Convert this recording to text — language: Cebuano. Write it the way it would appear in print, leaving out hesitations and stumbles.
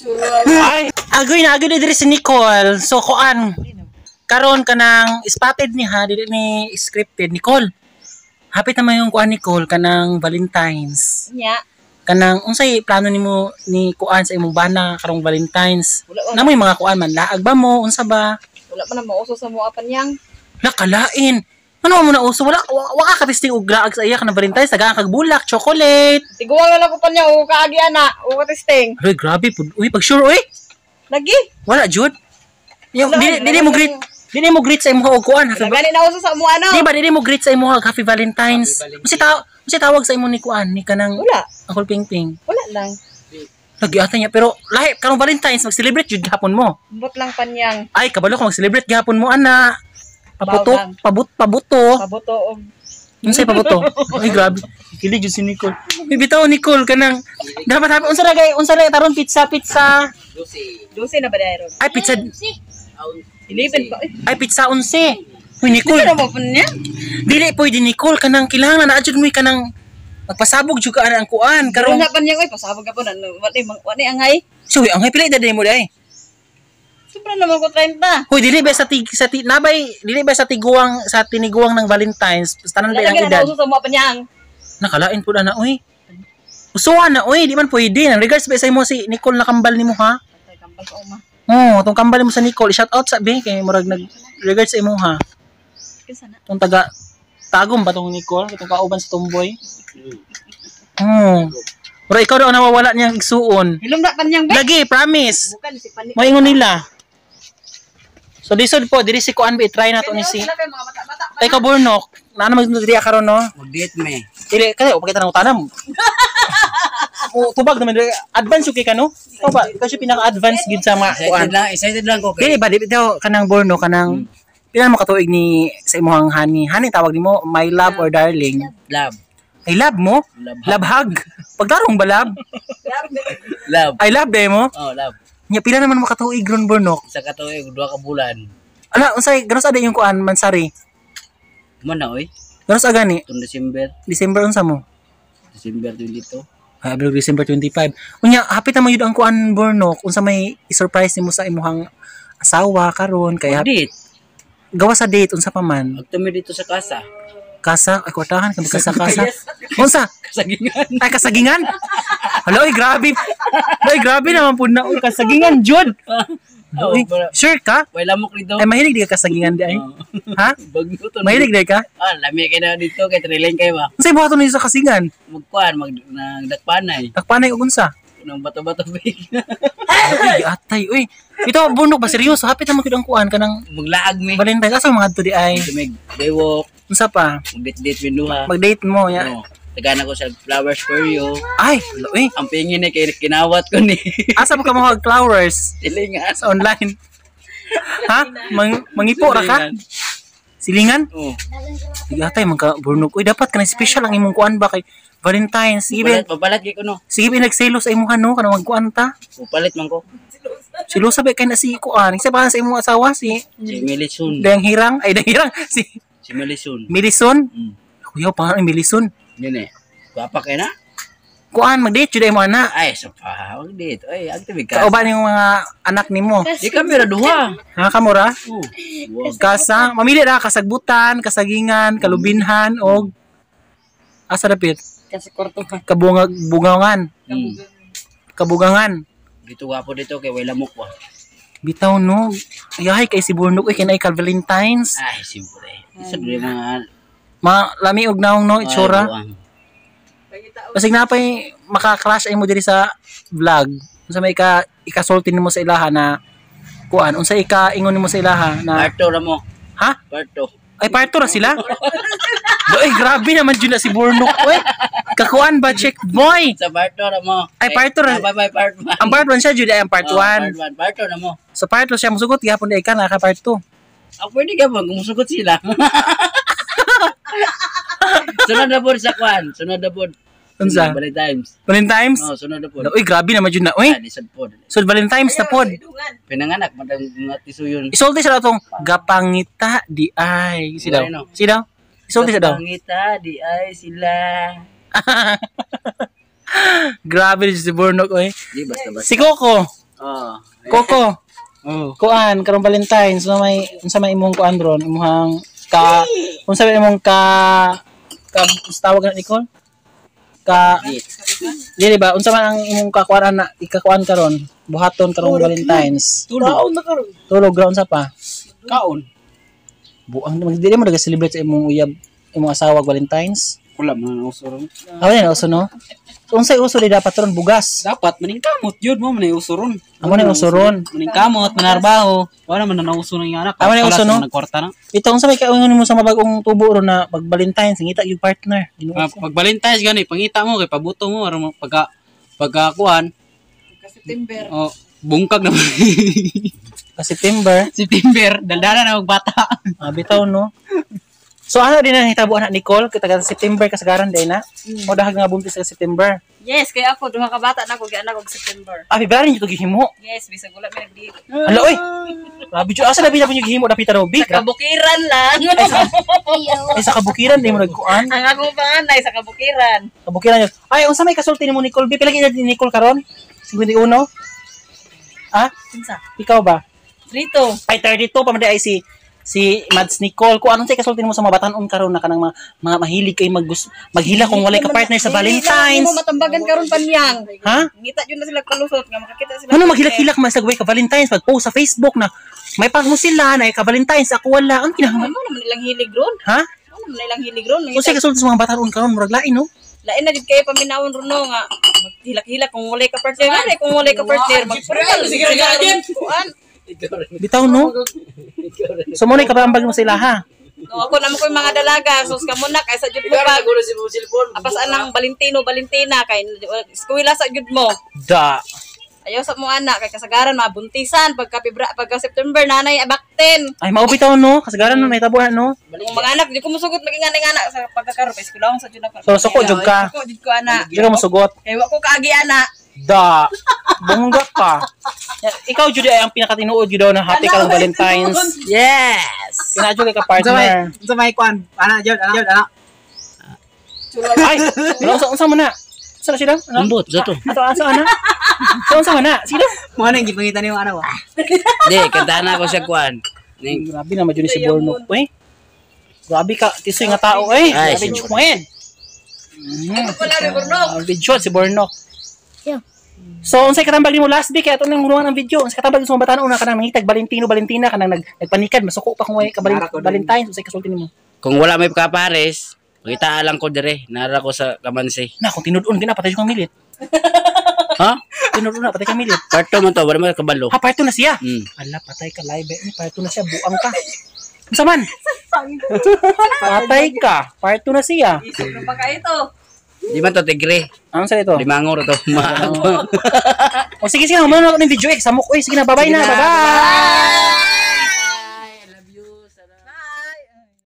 Ay, agoy na agoy na diri si Nicole. So kuan karon kanang spotted ni ha, dili ni scripted Nicole. Hapit naman yung kuan, Nicole, kanang Valentine's. Nya. Kanang unsay plano nimo ni kuan sa imong bana karong Valentine's? Wala pa. Namoy mga kuan man laag ba mo unsa ba? Wala pa na mauso sa mua, panyang. Nakalain. Ano mo na uso? Wala wa ka katisting og laag sa iya kanang Valentine's, tagaan kag bulak, chocolate. Tiguang na lang ko, panyang, o kaagi ana, o testing. Uy, grabe pud. Uy, pag sure uy. Lagi. Wala jud. Yung Wala, dili wala dili mo greet, dili mo greet sa imong og kuan. Happy Wala gani na uso sa mua no. Di ba dili mo greet sa imong Happy Valentine's? Unsa tawag sa imo ni kuan ni kanang Wala. Uncle Ping Ping? Wala lang. Lagi ata niya pero lahi karong Valentine's mag-celebrate jud gihapon mo. Bot lang, panyang. Ay, kabalo ko mag-celebrate gihapon mo ana. Paputo, Baw lang. pabut pabuto. Pabuto og Unsay pabuto? Ay, grabe. Kili jud si Nicole. Uy, bitaw Nicole kanang dapat happy unsa ra gay unsa ra taron pizza pizza. 12 na ba dayron? Ay, pizza. 11 pa. Eh, Ay, pizza 11. Uy, Nicole. ano mo panyang? Dili pwede, Nicole, kanang kailangan na jud mo kanang magpasabog jud ka ana ang kuan Karon karon. na, panyang, oy, pasabog ka po na wa ni angay. So, ang pila edad mo day? Sobra naman ko 30. Hoy, dili ba sa tig sa ti, nabay dili ba sa tiguang sa tiniguang ng Valentine's tanan Wala ba ang lagi na edad? nauso sa mua, panyang. Nakalain pud ana oy. Usuan na oy, di man pwede. Nang regards ba sa imo si Nicole na kambal nimo ha? Patay kambal ko uma. Oh, tong kambal mo sa Nicole, shout out sa be kay murag nag regards sa imo ha. Kinsa na? Tong taga Tagum ba tong Nicole, itong kauban sa Tumboy? Oh. Pero ikaw daw ang nawawala niyang igsuon. Hilom na, panyang, be. Lagi, promise. Bukan si pani. Moingon nila. So lisod po, diri si Kuan ba try na to ni si Sila kay mga bata-bata. Tay ka Burnok, na ano magdiri karon no? Mag-date me. Dili kasi o pakita ng tanam. O tubag naman diri advance yung kay kano? Ikaw ba? Ikaw siya pinaka-advance gid sa mga kuan. Excited lang ko Dili kay. ba dili daw kanang Borno kanang pila mo katuig ni sa imong honey. Honey tawag nimo my love or darling? Love. I love mo? Love. Love hug. Pagtarong ba love? Love. I love de mo? Oh, love. Nya pila naman mo katuig ron, Bornok? Isa ka tuig, 2 ka bulan. Ala, unsay ganos ada yung kuan mansari? Mo na oy. Ganos agani? Itong December, December unsa mo? December 22. Ah, Abril, December 25. Unya, hapit na mo yun ang kuan, Bornok. Unsa may i-surprise nimo sa imuhang asawa karon kay Date. Gawa sa date unsa pa man? Magtumi dito sa kasa. Kasa, ay kwartahan kami kasa kasa. Unsa? Kasagingan. Ay, kasagingan. Hala, oy grabe. Oy grabe naman pud na oy kasagingan jud. Oh, Oy, sure ka? Way lamok dito. Ay mahilig di ka kasagingan di ay. Ha? Bagyo to. Mahilig di ka? Ah, lami kay na dito kay triling kay ba. Unsay buhaton ninyo sa kasingan? Magkuan mag nang dakpanay. Takpanay og unsa? Nang bato-bato big. Uy, atay uy. Ito Burnok ba seryoso? Hapit na man gyud ang kuan kanang Maglaag mi. Valentine's asa mga adto di ay? Tumig baywalk, Unsa pa? mag-date-date mi duha. Mag-date mo ya. Oh, tagana ko sa flowers for you. Ay, hala, uy. Ang pingin ni kay kinawat ko ni. Asa mo ka mga flowers Silingan. sa online? Ha? Mangipo ra ka? Silingan? Oh. Sige atay man ka Burnok. Uy, dapat kanang special ang imong kuan ba kay Valentine's. Sige ba, Pabalat, pabalat kay ko no. sige ba nagselo sa imong ano kanang magkuan ta. Papalit man ko. Silosa ba kay na si kuan? Isa pa sa imong asawa si Si Milison. Dayang Hirang, ay Dayang Hirang si Si Milison. Milison. Kuya, pangalan Milison. Yun eh. Gwapa kay na. Kuan mag-date jud ay mo ana. Ay, sa pa. Wag date. Ay, ang tibig ka. Kauban yung mga anak nimo. Di kami ra duha. Ha kamura? Oh. Wag. Kasa, mamili ra kasagbutan, kasagingan, kalubinhan og asa dapit? Kasi korto ka. Kabungag bungangan, kabugangan. Dito gwapo dito kay way lamok wa. Bitaw no. Ayahay kay si Burnok uy kinay ka Valentine's. Ay, siyempre. Isa dili mga Ma lami og naong no itsura. Ay, buang. Basig na pay maka-crush ay mo diri sa vlog. Unsa may ikasulti nimo sa ilaha na kuan, unsa ika ingon nimo sa ilaha na Parto ra mo. Ha? Parto. Ay parto ra sila? Ay grabe naman jud na si Burnok oy. Kakuan ba check boy? Sa parto ra mo. Ay, parto ra. Bye bye part 1. Ang part 1 siya jud ay ang part 1. Part 1. Parto ra mo. So part 2 siya musugot gihapon di ka naka part 2. Ah, pwede ka ba? Kumusugot sila. Sunod na po sa kwan. Sunod na po. Unsa? Valentine's. Valentine's? Oh, sunod na po. Uy, grabe naman jud na oy. Ah, lisod po. So Valentine's na pod. Pinanganak, matang mga tisuyon. Isulti sa atong gapangita di ay. Si daw. Bueno. Si daw. Isulti sa daw. Pangita, di ay sila. Grabe si Burnok oy. Di, basta basta. Si Coco. Oh. Coco, Oh. kuan karong Valentine's, so may unsa may imong kuan ron, imong ka unsa may imong ka ka unsa tawag na, Nicole? Ka dili ba unsa man ang imong kakuan na ikakuan karon, buhaton karong Valentine's? Tulog. Tulog ra, unsa pa? Kaon. Buang dili mo naga-celebrate sa imong uyab, imong asawa Valentine's? Wala man uso ron. Ah, wala na uso, no? So, unsay uso di dapat ron, bugas? Dapat maning kamot yun mo man uso ron. Amo na uso ron. Maning kamot, manarbaho. Wala man na nauso ng anak. Amo na uso, no? Nagkwarta na. Ito, unsa may kaungon nimo sa mabag-ong tubo ron na pag Valentine's ngita yung partner? Ginoo ko. Pag Valentine's gani, pangita mo kay pabuto mo aron pagka pagka kuan, September. oh, bungkag na. Kasi September, Si Timber, daldala na og bata. ah, bitaw, no? So ano din ang hitabo anak, Nicole, kita ka September kasagaran day na. O dahag nga buntis sa September. Yes, kaya ako duha ka bata na ko gianak og September. Ah, February nyo to gihimo. Yes, bisag wala may nagdi. Hala oy. Grabe jud, asa labi na po nyo gihimo dapita raw big. Sa kabukiran lang. Ay, sa kabukiran di mo nagkuan. Ang akong panganay sa kabukiran. Kabukiran yun. Ay, unsa may kasulti nimo, Nicole? Bi pila gid ni Nicole karon? 51. Ah, Kinsa? ikaw ba? Rito. Ay, 32 pa man di ay si si Mads Nicole. Kung anong say kasulti nimo sa mga batan-on karon na kanang mga mahilig kay maggus maghila kung walay ka partner sa Valentine's? Dili na mo matambagan karon panyang. Ha? Ngita jud na sila kalusot nga makakita sila. Ano maghilak-hilak man sa ka Valentine's pag post sa Facebook na may pag mo sila na ka Valentine's, ako wala ang kinahanglan. Ano naman nilang hilig ron? Ha? Ano naman nilang hilig ron? Kung say kasulti sa mga batan-on karon, murag lain, no? Lain na jud kayo paminawon ron, no, nga maghilak-hilak kung walay ka partner. Ngani kung walay ka partner, magpurgal. Kuan. Bitaw, no? So mo na ikabambag mo sila, ha? No, ako naman ko yung mga dalaga, sus ka muna kay sa jud mo pag apas anang Valentino, Valentina kay eskwela sa jud mo. Da. Ayaw sa mo anak kay kasagaran mabuntisan pagka February, pagka September nanay abakten. Ay, mao bitaw, no? Kasagaran, no, nahitabo no? Kung mga anak di ko musugot maging anay anak sa pagkakaroon kay eskwela sa jud ako. So, suko jud ka. Suko jud ko ana. Di ka mosugot. Kay wa ko kaagi ana. Da. Bongga ka. Ikaw jud ay ang pinakatinuod jud daw na happy ka ng Valentine's. Yes. Kinadyo kay ka partner. Unsa may kuan? Ana jud, ana jud, ana. Ay, wala, unsa unsa man na? Unsa na sila? Ano? Ambot sa to. Ato asa ana? So unsa man na? Sige daw. Mo na gipangita nimo ana ba? Di, kantahan ako sa kuan. Ning Grabe naman jud ni si Bornok, eh. Grabe ka, tisoy nga tao, eh. Ay, Grabe si jud mo, eh. Wala ni Bornok. Grabe jud si Bornok. So, unsay katambag nimo last week kay ato nang hulungan ang video. Unsay katambag sa mga batan una kanang nangitag Valentino, Valentina kanang nagpanikad masuko pa kung way ka Valentine's, unsay kasulti nimo? Kung wala may kapares, pakita lang ko dire, nara ko sa kamansi. Na kung tinud-on gina patay kang milit. Ha? Tinud-on na patay kang milit. Parto man to, wala man kabalo. Ha, part 2 na siya. Mm. Ala, patay ka live eh. Part 2 na siya, buang ka. Unsa man? Patay ka. Part 2 na siya. Isip na pa kayo to. Di man to tigre. Ano sa ito? Limangor to. O sige, sige, humano na ako ng video eh. Samok, oy. Sige na, bye-bye Sige na. na, Bye-bye.